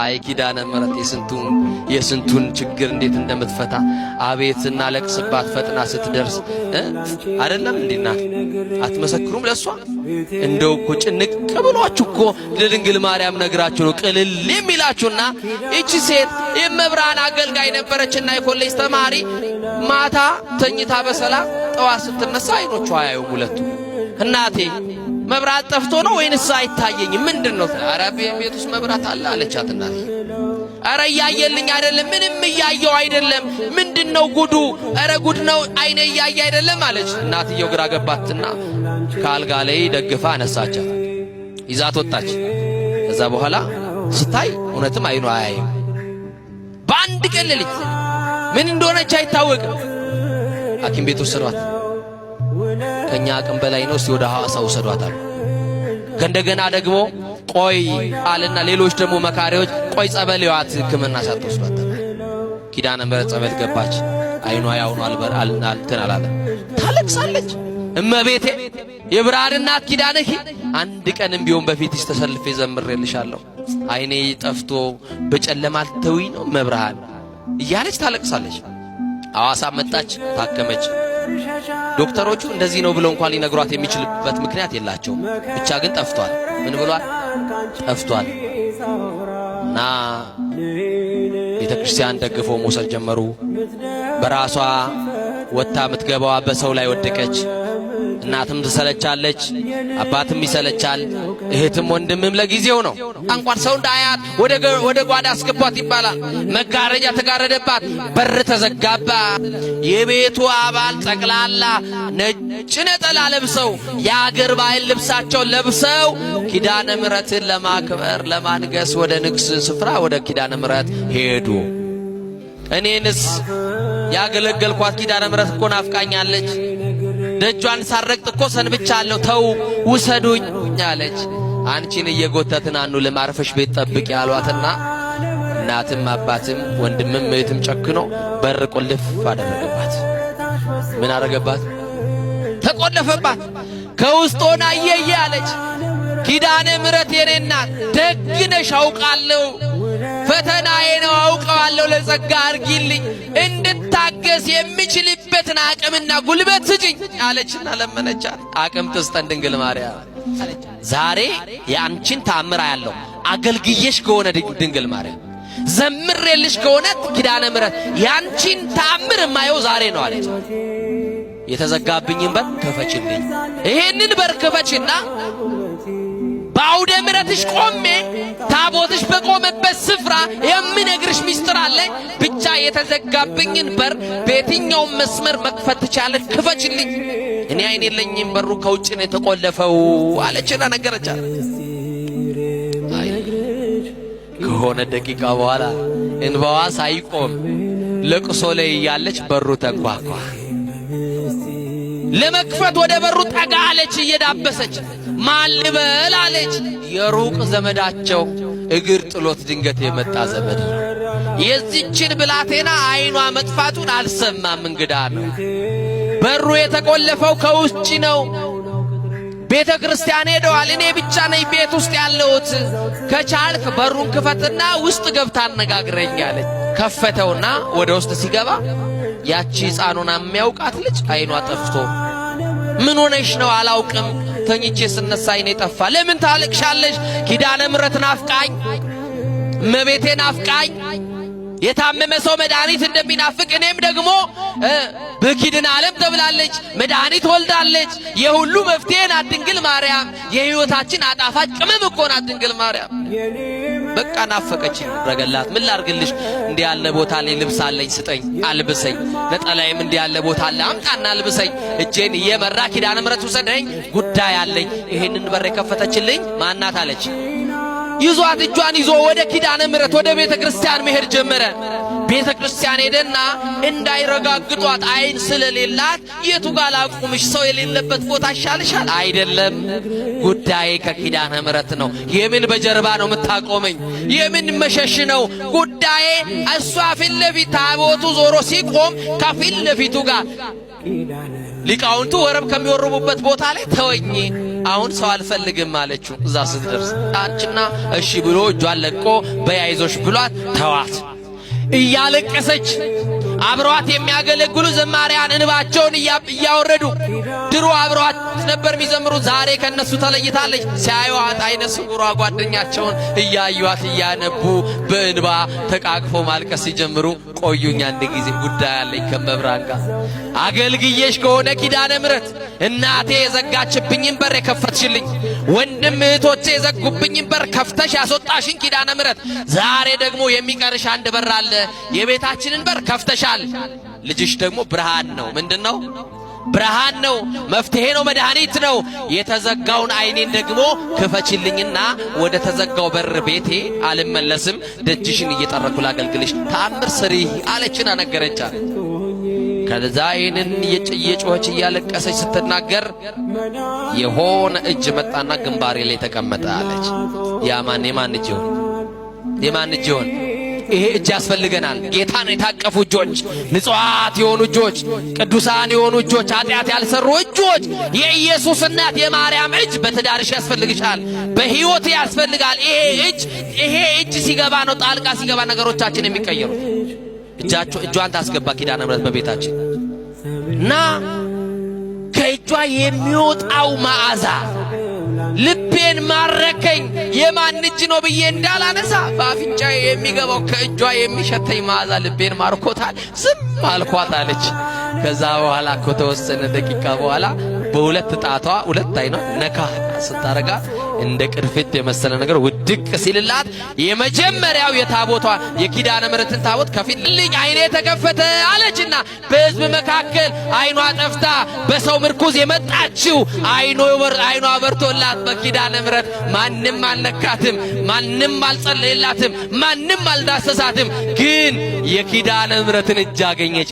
አይ ኪዳነ ምሕረት የስንቱን ችግር እንዴት እንደምትፈታ፣ አቤት ስናለቅስባት ፈጥና ስትደርስ አይደለም እንዴ እናት? አትመሰክሩም ለሷ? እንደው እኮ ጭንቅ ብሏችሁ እኮ ለድንግል ማርያም ነግራችሁ ነው ቅልል የሚላችሁና ይቺ ሴት የመብራን አገልጋይ ነበረችና የኮሌጅ ተማሪ ማታ ተኝታ በሰላም ጠዋት ስትነሳ አይኖቿ አያዩም ሁለቱ። እናቴ፣ መብራት ጠፍቶ ነው ወይንስ አይታየኝም? ምንድን ነው? ኧረ ቤት ውስጥ መብራት አለ አለቻት እናቴ። ኧረ እያየልኝ አይደለም፣ ምንም እያየው አይደለም። ምንድን ነው ጉዱ? ኧረ ጉድ ነው፣ አይኔ እያየ አይደለም አለች። እናትየው ግራ ገባትና ከአልጋ ላይ ደግፋ አነሳቻት፣ ይዛት ወጣች። ከዛ በኋላ ስታይ እውነትም አይኗ አያይም። በአንድ ቀን ሌሊት ምን እንደሆነች አይታወቅም። ሐኪም ቤት ወሰዷት። ከኛ አቅም በላይ ነው፣ እስቲ ወደ ሐዋሳ ውሰዷት አሉ። ከእንደገና ደግሞ ቆይ አለና ሌሎች ደግሞ መካሪዎች ቆይ ጸበል ይዋት ሕክምና ሳትወስዷት ተባለ። ኪዳነ ምሕረት ጸበል ገባች። አይኗ ያውኑ አልበር እንትን አላለ። ታለቅሳለች። እመቤቴ የብርሃን እናት ኪዳነኪ፣ አንድ ቀንም ቢሆን በፊትሽ ተሰልፌ ዘምሬልሻለሁ። አይኔ ጠፍቶ በጨለማ አልተውኝ ነው መብርሃን እያለች ታለቅሳለች። ሐዋሳ መጣች፣ ታከመች። ዶክተሮቹ እንደዚህ ነው ብለው እንኳን ሊነግሯት የሚችልበት ምክንያት የላቸውም። ብቻ ግን ጠፍቷል። ምን ብሏል? ጠፍቷል። እና ቤተ ክርስቲያን ደግፈው መውሰድ ጀመሩ። በራሷ ወጥታ የምትገባዋ በሰው ላይ ወደቀች። እናትም ትሰለቻለች፣ አባትም ይሰለቻል፣ እህትም ወንድምም ለጊዜው ነው። እንኳን ሰው እንዳያት ወደ ጓዳ አስገቧት ይባላል። መጋረጃ ተጋረደባት፣ በር ተዘጋባት። የቤቱ አባል ጠቅላላ ነጭ ነጠላ ለብሰው፣ የአገር ባህል ልብሳቸውን ለብሰው ኪዳነ ምሕረትን ለማክበር ለማንገስ ወደ ንግስ ስፍራ ወደ ኪዳነ ምሕረት ሄዱ። እኔንስ ያገለገልኳት ኪዳነ ምሕረት እኮ ናፍቃኛለች። ደጇን ሳረግጥ እኮ ሰንብቻለሁ። ተው ውሰዱኝ አለች። አንቺን እየጎተትን አንውልም፣ አርፈሽ ቤት ጠብቂ አሏትና እናትም አባትም ወንድምም እህትም ጨክኖ በር ቁልፍ አደረገባት። ምን አደረገባት? ተቆለፈባት። ከውስጥ ሆና እየየ አለች። ኪዳነ ምሕረት የኔ እናት ደግ ነሽ አውቃለሁ። ፈተናዬ ነው አውቀዋለሁ። ለጸጋ አርጊልኝ፣ እንድታገስ የሚችልበትን አቅምና ጉልበት ስጭኝ አለችና ለመነቻት። አቅም ትስጠን ድንግል ማርያም። ዛሬ የአንቺን ተአምር አያለሁ። አገልግዬሽ ከሆነ ድንግል ማርያም፣ ዘምሬልሽ ከሆነ ኪዳነ ምሕረት፣ ያንቺን ተአምር የማየው ዛሬ ነው አለች። የተዘጋብኝን በር ክፈችልኝ። ይሄንን በር ክፈችና በአውደ ምሕረትሽ ቆሜ ታቦትሽ በቆመበት ስፍራ የምነግርሽ ሚስጥር አለ። ብቻ የተዘጋብኝን በር በየትኛውም መስመር መክፈት ትቻለሽ፣ ክፈችልኝ። እኔ አይን የለኝም፣ በሩ ከውጭ ነው የተቆለፈው አለችና ነገረቻት። አይ ከሆነ ደቂቃ በኋላ እንባዋ ሳይቆም ለቅሶ ላይ እያለች በሩ ተንኳኳ። ለመክፈት ወደ በሩ ጠጋ አለች እየዳበሰች። ማን ልበል አለች። የሩቅ ዘመዳቸው እግር ጥሎት ድንገት የመጣ ዘመድ ነው። የዚችን ብላቴና አይኗ መጥፋቱን አልሰማም፣ እንግዳ ነው። በሩ የተቆለፈው ከውጭ ነው። ቤተ ክርስቲያን ሄደዋል። እኔ ብቻ ነኝ ቤት ውስጥ ያለሁት። ከቻልክ በሩን ክፈትና ውስጥ ገብታ አነጋግረኝ አለች። ከፈተውና ወደ ውስጥ ሲገባ ያቺ ሕፃኑን የሚያውቃት ልጅ አይኗ ጠፍቶ፣ ምን ሆነሽ ነው? አላውቅም፣ ተኝቼ ስነሳ አይኔ ጠፋ። ለምን ታለቅሻለሽ? ኪዳነ ምሕረት ናፍቃኝ፣ እመቤቴ ናፍቃኝ። የታመመ ሰው መድኃኒት እንደሚናፍቅ እኔም ደግሞ በኪድን ዓለም ተብላለች፣ መድኃኒት ወልዳለች። የሁሉ መፍትሄ ናት ድንግል ማርያም። የሕይወታችን አጣፋጭ ቅመም እኮ ናት ድንግል ማርያም። በቃ ናፈቀች። ረገላት ምን ላርግልሽ? እንዲህ ያለ ቦታ ላይ ልብስ አለኝ ስጠኝ፣ አልብሰኝ። ነጠላዬም እንዲህ ያለ ቦታ አለ አምጣና አልብሰኝ። እጄን እየመራ ኪዳነ ምሕረት ውሰደኝ፣ ጉዳይ አለኝ። ይሄንን በር የከፈተችልኝ ማናት አለች። ይዟት እጇን ይዞ ወደ ኪዳነ ምሕረት ወደ ቤተ ክርስቲያን መሄድ ጀመረ። ቤተ ክርስቲያን ሄደና እንዳይረጋግጧት አይን ስለሌላት የቱ ጋር ላቁምሽ? ሰው የሌለበት ቦታ ይሻልሻል። አይደለም፣ ጉዳዬ ከኪዳነ ምሕረት ነው። የምን በጀርባ ነው የምታቆመኝ? የምን መሸሽ ነው ጉዳዬ? እሷ ፊት ለፊት ታቦቱ ዞሮ ሲቆም ከፊት ለፊቱ ጋር ሊቃውንቱ ወረብ ከሚወርቡበት ቦታ ላይ ተወኝ። አሁን ሰው አልፈልግም አለችው። እዛ ስትደርስ አንቺና እሺ ብሎ እጇን ለቆ በያይዞሽ ብሏት ተዋት። እያለቀሰች አብረዋት የሚያገለግሉ ዘማሪያን እንባቸውን እያወረዱ፣ ድሮ አብረዋት ነበር የሚዘምሩ፣ ዛሬ ከነሱ ተለይታለች። ሲያዩዋት አይነ ስውሯ ጓደኛቸውን እያዩዋት እያነቡ በእንባ ተቃቅፎ ማልቀስ ሲጀምሩ፣ ቆዩኝ አንድ ጊዜ ጉዳይ አለኝ ከመብራን ጋር፣ አገልግዬሽ ከሆነ ኪዳነ ምሕረት፣ እናቴ የዘጋችብኝን በር የከፈትሽልኝ፣ ወንድም እህቶቼ የዘጉብኝን በር ከፍተሽ ያስወጣሽን ኪዳነ ምሕረት፣ ዛሬ ደግሞ የሚቀርሽ አንድ በር አለ። የቤታችንን በር ከፍተሻል። ልጅሽ ደግሞ ብርሃን ነው። ምንድን ነው? ብርሃን ነው፣ መፍትሄ ነው፣ መድኃኒት ነው። የተዘጋውን አይኔን ደግሞ ክፈችልኝና ወደ ተዘጋው በር ቤቴ አልመለስም፣ ደጅሽን እየጠረኩ ላገልግልሽ፣ ተአምር ስሪ አለችና ነገረቻት። ከዛ ይህንን እየጮኸች እያለቀሰች ስትናገር የሆነ እጅ መጣና ግንባሬ ላይ ተቀመጠ አለች። ያ ማን የማን እጅ ይሆን? የማን እጅ ይሆን? ይሄ እጅ ያስፈልገናል። ጌታን የታቀፉ እጆች፣ ንጹሐት የሆኑ እጆች፣ ቅዱሳን የሆኑ እጆች፣ ኃጢአት ያልሰሩ እጆች፣ የኢየሱስ እናት የማርያም እጅ በትዳርሽ ያስፈልግሻል፣ በሕይወት ያስፈልጋል። ይሄ እጅ ሲገባ ነው፣ ጣልቃ ሲገባ ነገሮቻችን የሚቀየሩት። እጃቸው እጇን ታስገባ ኪዳነ ምሕረት በቤታችን እና ከእጇ የሚወጣው መዓዛ ልቤን ማረከኝ። የማን እጅ ነው ብዬ እንዳላነሳ በአፍንጫዬ የሚገባው ከእጇ የሚሸተኝ መዓዛ ልቤን ማርኮታል። ዝም አልኳት አለች። ከዛ በኋላ ከተወሰነ ደቂቃ በኋላ በሁለት ጣቷ ሁለት አይኗ ነካ ስታረጋት እንደ ቅርፊት የመሰለ ነገር ውድቅ ሲልላት የመጀመሪያው የታቦቷ የኪዳነ ምሕረትን ታቦት ከፊት ልኝ አይኔ ተከፈተ አለችና በሕዝብ መካከል አይኗ ጠፍታ በሰው ምርኩዝ የመጣችው አይኗ በርቶላት በኪዳነ ምሕረት ማንም አልነካትም፣ ማንም አልጸለየላትም፣ ማንም አልዳሰሳትም። ግን የኪዳነ ምሕረትን እጅ አገኘች።